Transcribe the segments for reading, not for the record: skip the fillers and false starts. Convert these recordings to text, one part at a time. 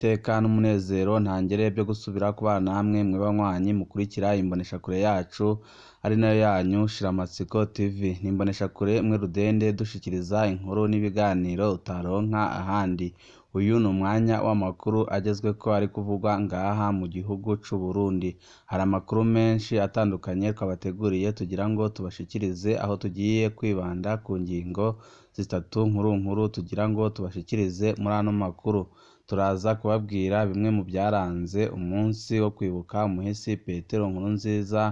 Iteka n'umunezero ntangere byo gusubira kubana namwe mwe banywanyi mukurikira imboneshakure yacu ari nayo yanyu Shiramatsiko TV. Ni imboneshakure imwe rudende dushikiriza inkuru n'ibiganiro utaronka ahandi. Uyu ni umwanya w'amakuru agezweko ari kuvugwa ngaha mu gihugu c'u Burundi. Hari amakuru menshi atandukanye twabateguriye tugira ngo tubashikirize, aho tugiye kwibanda ku ngingo zitatu nkuru nkuru tugira ngo tubashikirize muri ano makuru. Turaza kubabwira bimwe mu byaranze umunsi wo kwibuka umuhisi Petero Nkurunziza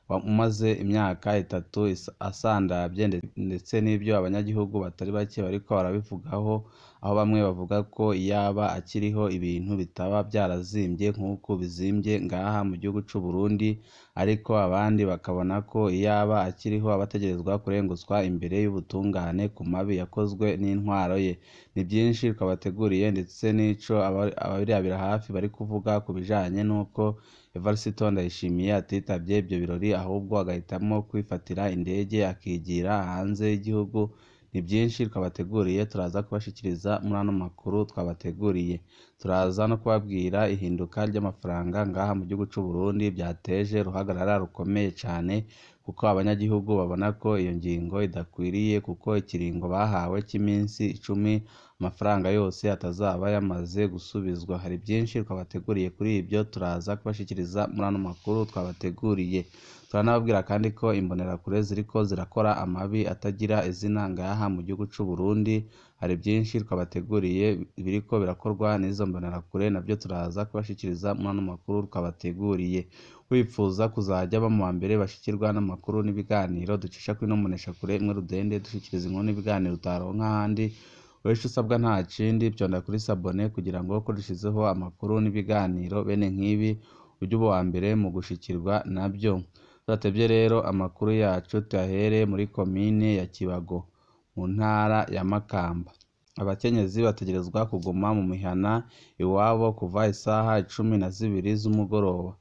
umaze imyaka 3 asandavye, ndetse n'ibyo abanyagihugu batari bake bariko barabivugaho, aho bamwe bavuga ko iyaba akiriho ibintu bitaba vyarazimvye nk'uko bizimvye ngaha mu gihugu c'u Burundi, ariko abandi bakabona ko iyaba akiriho abategerezwa kurengutswa imbere y'ubutungane ku mabi yakozwe n'intwaro ye. Ni byinshi twabateguriye, ndetse n'ico ababirabira hafi bari kuvuga ku bijanye n'uko Evariste Ndayishimiye atitavye ivyo birori, ahubwo agahitamwo kwifatira indege akigira hanze y'igihugu. Ni byinshi twabateguriye, turaza kubashikiriza muri ano makuru twabateguriye. Turaza no kubabwira ihinduka ry'amafaranga ngaha mu gihugu c'u Burundi vyateje uruhagarara rukomeye cane, kuko abanyagihugu babona ko iyo ngingo idakwiriye, kuko ikiringo bahawe c'iminsi 10 amafaranga yose atazaba yamaze gusubizwa. Hari byinshi twabateguriye kuri ibyo, turaza kubashikiriza muri ano makuru twabateguriye. Turanababwira kandi ko imbonerakure ziriko zirakora amabi atagira izina ngaha mu gihugu c'u Burundi. Hari byinshi twabateguriye biriko birakorwa n'izo mbonerakure, navyo turaza kubashikiriza muri ano makuru twabateguriye. Wipfuza kuzaja ba mu bambere bashikirwa n'amakuru n'ibiganiro ducisha kuri ino mboneshakure imwe rudende dushikiriza inkuru n'ibiganiro utaronka ahandi, wewe ico usabwa nta kindi, vyonda kuri sabone kugira ngo ko dushizeho amakuru n'ibiganiro bene nk'ibi uje uba uwa mbere mu gushikirwa navyo. Tudatevye rero amakuru yacu tuyahere muri komine ya Kibago mu ntara ya Makamba. Abakenyezi bategerezwa kuguma mu mihana iwabo kuva isaha 12 z'umugoroba.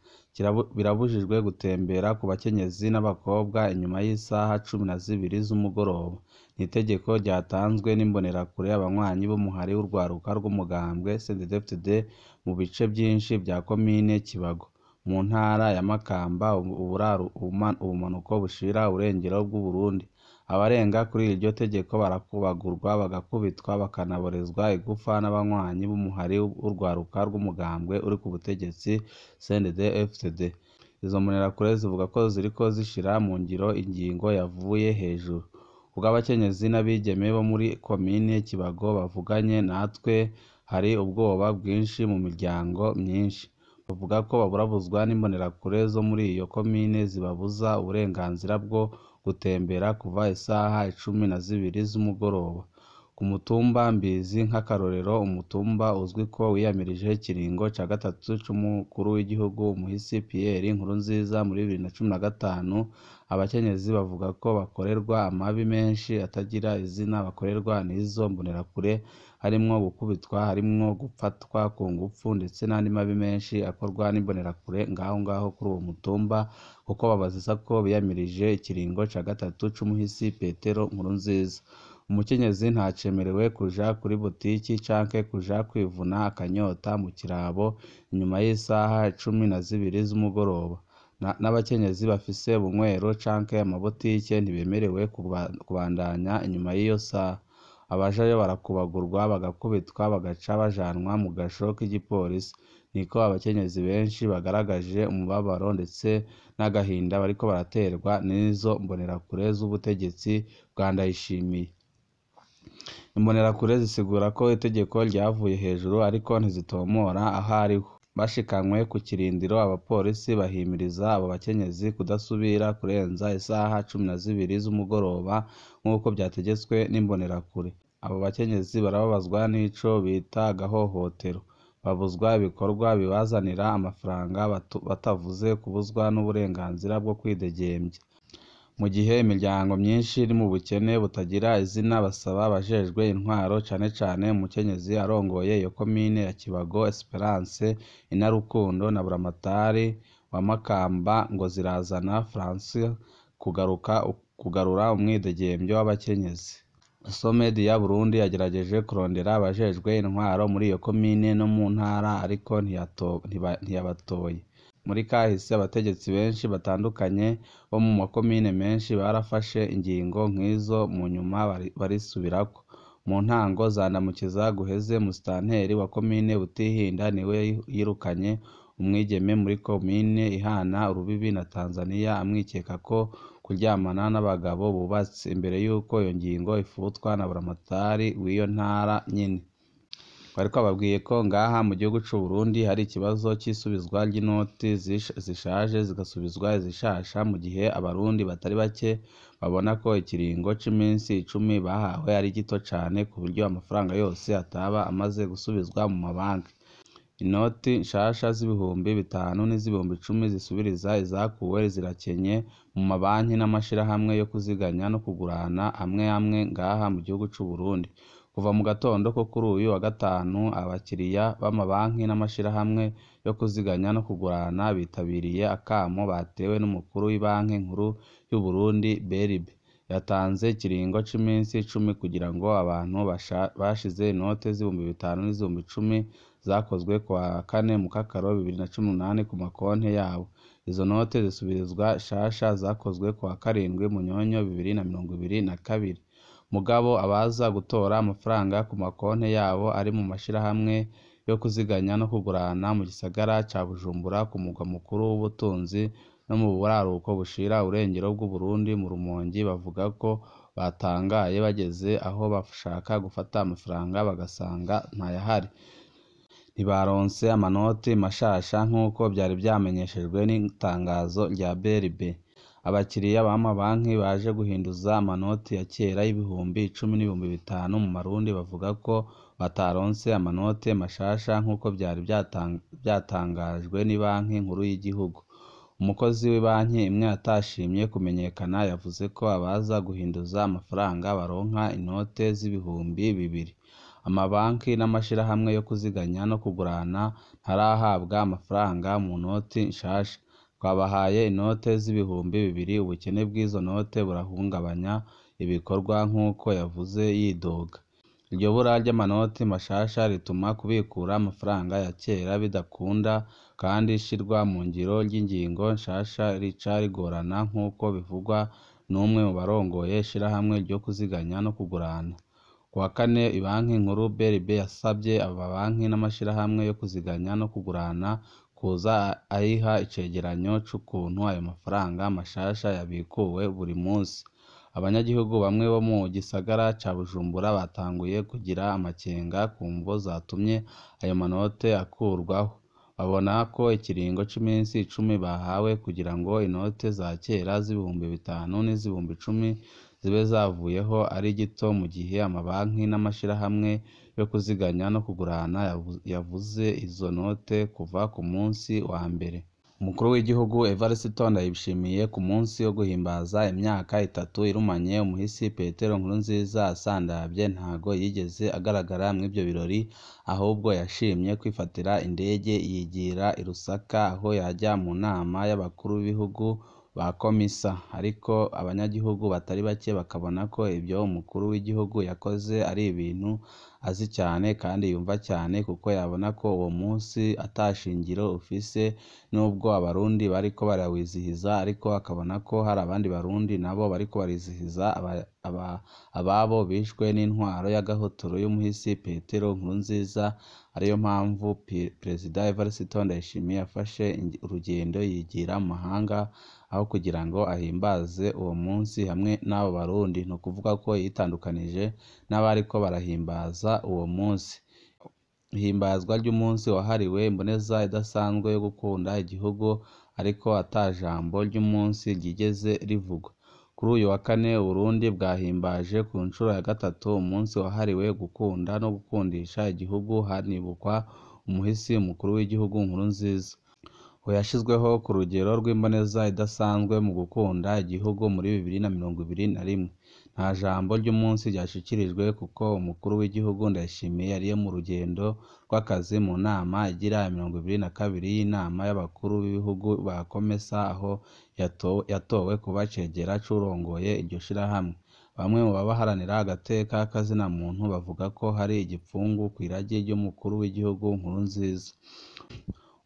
Birabujijwe gutembera ku bakenyezi n'abakobwa inyuma y'isaha 12 z'umugoroba. Ni itegeko ryatanzwe n'imbonerakure abanywanyi b'umuhari w'urwaruka rw'umugambwe CNDD-FDD mu bice vyinshi vya komine Kibago mu ntara ya Makamba, ubumanuko bushira uburengero bw'Uburundi. Abarenga kuri iryo tegeko barakubagurwa, bagakubitwa, bakanaborezwa igufa n'abanywanyi b'umuhari w'urwaruka rw'umugambwe uri ku butegetsi CNDD-FDD. Izo mbonerakure zivuga ko ziriko zishira mu ngiro ingingo yavuye hejuru. Ubwo abakenyezi n'abigeme bo muri komine Kibago bavuganye natwe, hari ubwoba bwinshi mu miryango myinshi. Bavuga ko baburabuzwa n'imbonerakure zo muri iyo komine zibabuza uburenganzira bwo gutembera kuva isaha 12 z'umugoroba. Ku mutumba Mbizi nk'akarorero, umutumba uzwi ko wiyamirije ikiringo ca gatatu c'umukuru w'igihugu umuhisi Pierre Nkurunziza muri 2015, abakenyezi bavuga ko bakorerwa amabi menshi atagira izina bakorerwa n'izo mbonerakure, harimwo gukubitwa, harimwo gufatwa ku ngufu, ndetse n'andi mabi menshi akorwa n'imbonerakure ngaho ngaho kuri uwo mutumba, kuko babazisa ko biyamirije ikiringo ca gatatu c'umuhisi Petero Nkurunziza. Umukenyezi ntacemerewe kuja kuri butiki canke kuja kwivuna akanyota mu kirabo inyuma y'isaha 12 z'umugoroba. N'abakenyezi bafise ubunywero canke amabutike ntibemerewe kubandanya inyuma y'iyo saha. Abajayo barakubagurwa, bagakubitwa, bagaca bajanwa mu gasho k'igipolisi. Niko abakenyezi benshi bagaragaje umubabaro ndetse n'agahinda bariko baraterwa n'izo mbonerakure z'ubutegetsi bwa Ndayishimiye. Imbonerakure zisigura ko itegeko ryavuye hejuru, ariko ntizitomora aho ariho. Bashikanywe ku kirindiro, abapolisi bahimiriza abo bakenyezi kudasubira kurenza isaha 12 z'umugoroba nk'uko vyategetswe n'imbonerakure. Abo bakenyezi barababazwa n'ico bita agahohotero. Babuzwa ibikorwa bibazanira amafaranga, batavuze kubuzwa n'uburenganzira bwo kwidegemvya. Mu gihe imiryango myinshi iri mu bukene butagira izina, basaba abajejwe intwaro, cane cane umukenyezi arongoye iyo komine ya Kibago Esperance Inarukundo na Buramatari wa Makamba ngo zirazana Francis kugarura umwidegemvyo w'abakenyezi. Somedia Burundi yagerageje kurondera abajejwe intwaro muri iyo komine no mu ntara, ariko ntiyabatoye. Muri kahise abategetsi benshi batandukanye bo mu makomine menshi barafashe ingingo nk'izo, mu nyuma barisubirako. Mu ntango za Ndamukiza guheze, musitanteri wa komine Butihinda niwe yirukanye umwigeme muri komine ihana urubibi na Tanzania, amwikeka ko kuryamana n'abagabo bubatse, imbere y'uko iyo ngingo ifutwa na buramatari w'iyo ntara nyene. Twari twababwiye ko ngaha mu gihugu c'u Burundi hari ikibazo c'isubizwa ry'inoti zishaje zigasubizwa izishasha, mu gihe abarundi batari bake babona ko ikiringo c'iminsi 10 bahawe ari gito cane, ku buryo amafaranga yose ataba amaze gusubizwa mu mabanki. Inoti nshasha z'ibihumbi 5 n'iz'ibihumbi 10 zisubiriza izakuwe zirakenye mu mabanki n'amashirahamwe yo kuziganya no kugurana amwe amwe ngaha mu gihugu c'u Burundi. Kuva mu gatondo ko kuri uyu wa gatanu, abakiriya b'amabanki n'amashirahamwe yo kuziganya no kugurana bitabiriye akamo batewe n'umukuru w'ibanki nkuru y'u Burundi BRB. Yatanze ikiringo c'iminsi 10 kugira ngo abantu bashize inote z'ibihumbi 5 n'iz'ibihumbi 10 zakozwe kuwa kane Mukakaro 2018 ku makonti yabo. Izo note zisubizwa shasha zakozwe kuwa 7 Munyonyo 2022. Mugabo abaza gutora amafaranga ku makonti yabo ari mu mashirahamwe yo kuziganya no kugurana mu gisagara ca Bujumbura, ku mugwa mukuru w'ubutunzi, no mu buraruko bushira uburengero bw'Uburundi mu Rumonge, bavuga ko batangaye bageze aho bashaka gufata amafaranga bagasanga ntayahari. Ntibaronse amanoti mashasha nk'uko vyari vyamenyeshejwe n'itangazo rya BRB. Abakiriya b'amabanki baje guhinduza amanoti ya kera y'ibihumbi 10 n'ibihumbi 5 mu marundi bavuga ko bataronse amanote mashasha nk'uko vyari vyatangajwe n'ibanki nkuru y'igihugu. Umukozi w'ibanki imwe atashimye kumenyekana yavuze ko abaza guhinduza amafaranga baronka inote z'ibihumbi 2. Amabanki n'amashirahamwe yo kuziganya no kugurana ntarahabwa amafaranga mu noti nshasha. Twabahaye inote z'ibihumbi 2, ubukene bw'izo note burahungabanya ibikorwa, nk'uko yavuze yidoga. Iryo bura ry'amanoti mashasha rituma kubikura amafaranga ya kera bidakunda, kandi ishirwa mu ngiro ry'ingingo nshasha rica rigorana, nk'uko bivugwa n'umwe mu barongoye ishirahamwe ryo kuziganya no kugurana. Kuwa kane, ibanki nkuru BRB yasavye amabanki n'amashirahamwe yo kuziganya no kugurana kuza ayiha icegeranyo c'ukuntu ayo mafaranga mashasha yabikuwe buri munsi. Abanyagihugu bamwe bo mu gisagara ca Bujumbura batanguye kugira amakenga ku mvo zatumye ayo manote akurwaho. Babona ko ikiringo c'iminsi 10 bahawe kugira ngo inote za kera z'ibihumbi 5 n'iz'ibihumbi 10 zibe zavuyeho ari gito, mu gihe amabanki n'amashirahamwe yo kuziganya no kugurana yavuze izo note kuva ku munsi wa mbere. Umukuru w'igihugu Evariste Ndayishimiye ku munsi wo guhimbaza imyaka 3 irumanye umuhisi Petero Nkurunziza asandavye, ntago yigeze agaragara mw'ivyo birori, ahubwo yashimye kwifatira indege yigira i Lusaka aho yajya mu nama y'abakuru b'ibihugu ba Komisa. Ariko abanyagihugu batari bake bakabona ko ibyo umukuru w'igihugu yakoze ari ibintu azi cyane kandi yumva cyane, kuko yabona ko uwo munsi atashingiro ufise nubwo abarundi bariko barawizihiza, ariko akabona ko hari abandi barundi nabo bariko barizihiza ababo bishwe n'intwaro y'agahotoro y'umuhisi Petero Nkurunziza. Ariyo mpamvu Perezida Evariste Ndayishimiye yafashe urugendo yigira mu mahanga aho kugira ngo ahimbaze uwo munsi hamwe n'abo barundi. Ni ukuvuga ko yitandukanije n'abariko barahimbaza uwo munsi. Ihimbazwa ry'umunsi wahariwe imboneza idasanzwe yo gukunda igihugu, ariko ata jambo ry'umunsi ryigeze rivugwa. Kuri uyu wa kane, Uburundi bwahimbaje ku nshuro ya 3 umunsi wahariwe gukunda no gukundisha igihugu, hanibukwa umuhisi umukuru w'igihugu Nkurunziza. Uwo yashizweho ku rugero rw'imboneza idasanzwe mu gukunda igihugu muri 2021. Nta jambo ry'umunsi ryashikirijwe kuko umukuru w'igihugu Ndayishimiye yari mu rugendo rw'akazi mu nama igira ya 22 y'inama y'abakuru b'ibihugu ba Komesa, aho yatowe kuba icegera c'uwurongoye iryo shirahamwe. Bamwe mu babaharanira agateka k'azina muntu bavuga ko hari igipfungu kw'iragi ry'umukuru w'igihugu Nkurunziza.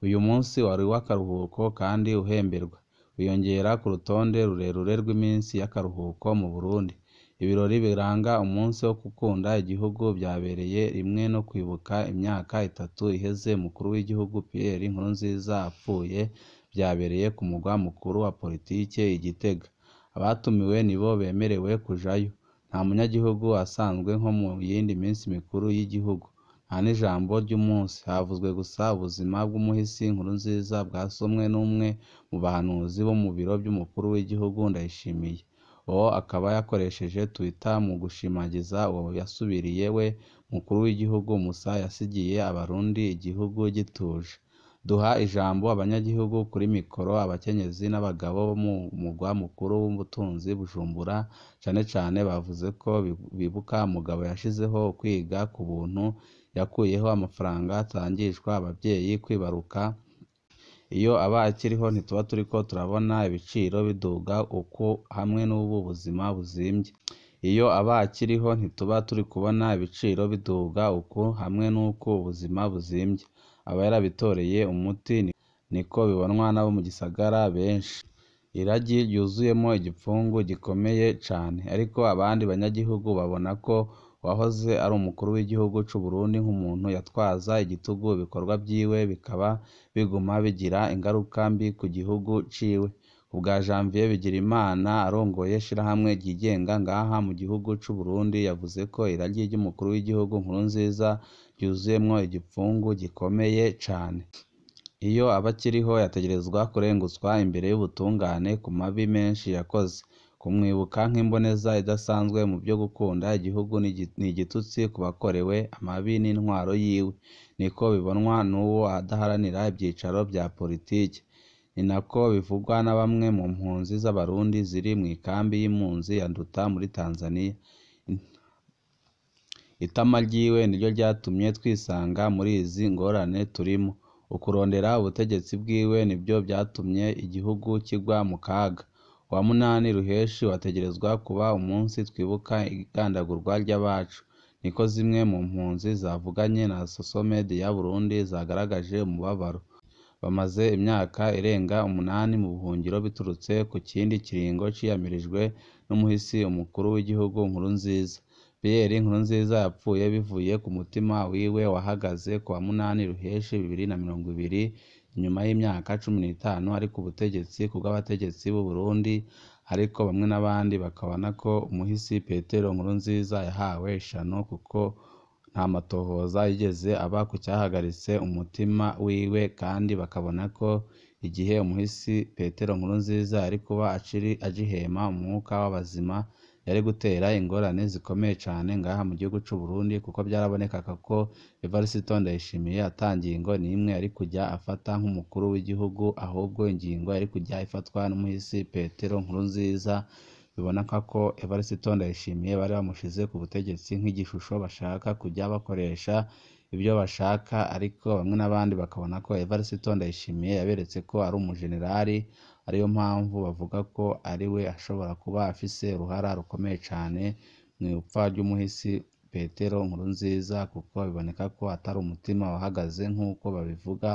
Uyu munsi wari uw'akaruhuko kandi uhemberwa, wiyongera ku rutonde rurerure rw'iminsi y'akaruhuko mu Burundi. Ibirori biranga umunsi wo gukunda igihugu vyabereye rimwe no kwibuka imyaka 3 iheze umukuru w'igihugu Pierre Nkurunziza apfuye, vyabereye ku mugwa mukuru wa politike i Gitega. Abatumiwe nibo bemerewe kujayo. Nta munyagihugu asanzwe nko mu yindi minsi mikuru y'igihugu. Nta n'ijambo ry'umunsi, havuzwe gusa ubuzima bw'umuhisi Nkurunziza bwasomwe n'umwe mu bahanuzi bo mu biro vy'umukuru w'igihugu Ndayishimiye. Uwo akaba yakoresheje Twitter mu gushimagiza uwo yasubiriye we mukuru w'igihugu Musa yasigiye abarundi igihugu gituje. Duha ijambo abanyagihugu kuri mikoro abakenyezi n'abagabo bo mu mugwa mukuru w'ubutunzi Bujumbura cane cane bavuze ko bibuka umugabo yashizeho ukwiga ku buntu, yakuyeho amafaranga atangishwa abavyeyi kwibaruka. Iyo aba akiriho ntituba turiko turabona ibiciro biduga uku hamwe n'ubu buzima buzimvye. Iyo aba akiriho ntituba turi kubona ibiciro biduga uku hamwe n'uku ubuzima buzimvye. Aba yarabitoreye umuti, niko bibonwa n'abo mu gisagara benshi. Iragi ryuzuyemwo igipfungu gikomeye cane, ariko abandi banyagihugu babona ko uwahoze ari umukuru w'igihugu c'Uburundi nk'umuntu yatwaza igitugu ibikorwa vyiwe bikaba biguma bigira ingaruka mbi ku gihugu ciwe. Kubwa Janvier Bigirimana arongoye ishirahamwe ryigenga ngaha mu gihugu c'Uburundi yavuze ko iragi ry'umukuru w'igihugu Nkurunziza ryuzuyemwo igipfungu gikomeye cane. Iyo aba akiriho yategerezwa kurengutswa imbere y'ubutungane ku mabi menshi yakoze. Kumwibuka nk'imboneza idasanzwe mu vyo gukunda igihugu ni igitutsi ku bakorewe amabi n'intwaro yiwe. Niko bibonwa n'uwo adaharanira ivyicaro vya politike. Ni nako bivugwa na bamwe mu mpunzi z'abarundi ziri mw'ikambi y'impunzi ya Nduta muri Tanzania. Itama ryiwe niryo ryatumye twisanga muri izi ngorane turimo. Ukurondera ubutegetsi bwiwe nivyo vyatumye igihugu kigwa mu kaga. Uwa munani Ruheshi wategerezwa kuba umunsi twibuka igandagurwa ry'abacu. Niko zimwe mu mpunzi zavuganye na Social Media Burundi zagaragaje umubabaro. Bamaze imyaka irenga 8 mu buhungiro biturutse ku kindi kiringo ciyamirijwe n'umuhisi umukuru w'igihugu Nkurunziza. Pierre Nkurunziza yapfuye bivuye ku mutima wiwe wahagaze kuwa munani Ruheshi 2020, inyuma y'imyaka 15 ari ku butegetsi kubw'abategetsi b'u Burundi, ariko bamwe n'abandi bakabona ko umuhisi Petero Nkurunziza yahawe ishano kuko nta matohoza yigeze aba ku cyahagaritse umutima wiwe, kandi bakabona ko igihe umuhisi Petero Nkurunziza yari kuba agihema umwuka w'abazima yari gutera ingorane zikomeye cane ngaha mu gihugu c'u Burundi, kuko vyarabonekaga ko Evariste Ndayishimiye ata ngingo n'imwe yari kuja afata nk'umukuru w'igihugu, ahubwo ingingo yari kuja ifatwa n'umuhisi Petero Nkurunziza. Biboneka ko Evariste Ndayishimiye bari bamushize ku butegetsi nk'igishusho bashaka kuja bakoresha ibyo bashaka, ariko bamwe n'abandi bakabona ko Evariste Ndayishimiye yaberetse ko ari umujenerali, ariyo mpamvu bavuga ko ari we ashobora kuba afise uruhara rukomeye cane mw'ipfa ry'umuhisi Petero Nkurunziza, kuko biboneka ko atari umutima wahagaze nk'uko babivuga,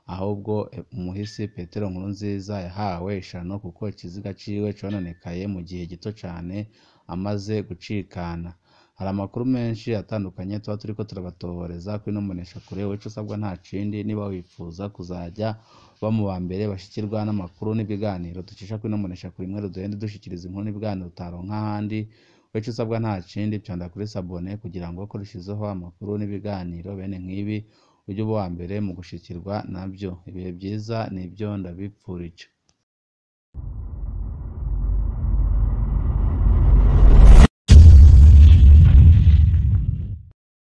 ahubwo umuhisi Petero Nkurunziza yahawe ishano kuko ikiziga ciwe cononekaye mu gihe gito cane amaze gucikana. Hari amakuru menshi atandukanye tuba turiko turabatohoreza kuri ino mboneshakure, ico usabwa nta kindi niba wifuza kuzaja uba mu ba mbere bashikirwa n'amakuru n'ibiganiro ducisha kuri ino mboneshakure imwe rudende dushikiriza inkuru n'ibiganiro utaronka ahandi. Ico usabwa nta kindi, vyonda kuri sabone kugira ngo ko dushizeho amakuru n'ibiganiro bene nk'ibi uje uba uwa mbere mu gushikirwa navyo. Ibihe vyiza nivyo ndabipfurije.